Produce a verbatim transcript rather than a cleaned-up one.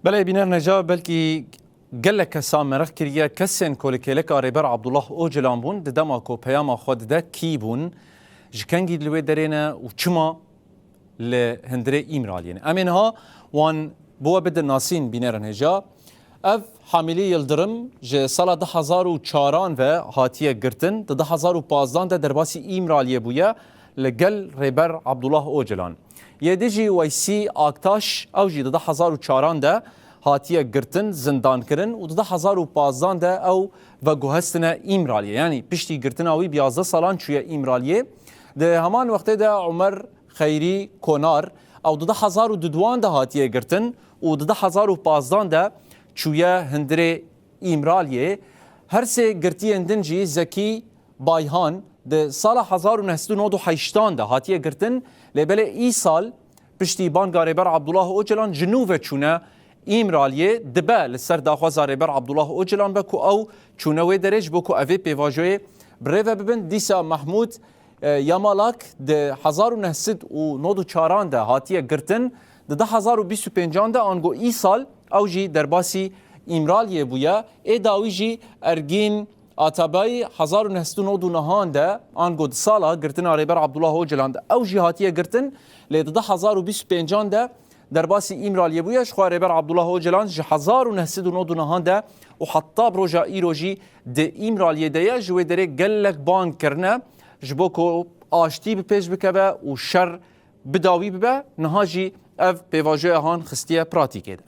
Belê bîner neca belkî gelek kesa meraq kiriye kesên ku li kêleka Rêber Abdullah Ocalan bûn, di dema ku peyama xwe dide kî bûn, ji kengî li wê derê ne û çima li hundirê Îmraliyê ne. Em ê niha wan bi we bidin nasîn bînerin hêja. Ev Hamilî Yildirim ji sala du hezar û çaran ve hatiye girtin, di du hezar û pazdan de derbasî Îmraliyê bûye li gel Rêber Abdullah Ocalan. Yê di jî Weysî Aktaş, ew jî di du hezar û çaran de hatiye girtin, zindan kirin û di du hezar û pazdan de ew veguhestine Îmraliyê. Yanî piştî girtina wî bi yazdeh salan çûye Îmraliyê. Di heman wextê de Umer Xeyrî Konar, ew di du hezar û duduan de hatiye girtin û di du hezar û pazdan de çûye hundirê Îmraliyê. Her sê girtiyên din jî Zekî Bayhan di sala hezar û neh sed û nod û heştan de hatiye girtin, lê belê îsal piştî banga Rêber Abdullah Ocalan ji nû ve çûne Îmraliyê, dibe li ser daxwaza Rêber Abdullah Ocalan be ku ew çûne wê derê ji bo ku evê pêvajoyê bi rê ve bibin. Dîsa Mahmûd, e, Yamalak di hezar û neh sed û nod û çaran de hatiye girtin, di du hezar û bîst û pêncan de ango îsal ew jî derbasî Îmraliyê bûye. Ê dawî jî Ergîn Atabayî hezar û neh sed û nod û nehan de ango di sala girtina Rêber Abdullah Ocalan de ew jî hatiye girtin, lê di du hezar û bîst û pêncan de derbasî Îmraliyê bûye. Ji xwe Rêber Abdullah Ocalan ji hezar û neh sed û nod û nehan de û heta bi roja îro jî di Îmraliyê de ye. Ji wê derê gelek bang kirine ji bo ku aştî bi pêş bikeve û şer bi dawî bibe. Niha jî ev pêvajoya han xistiye pratîkê de.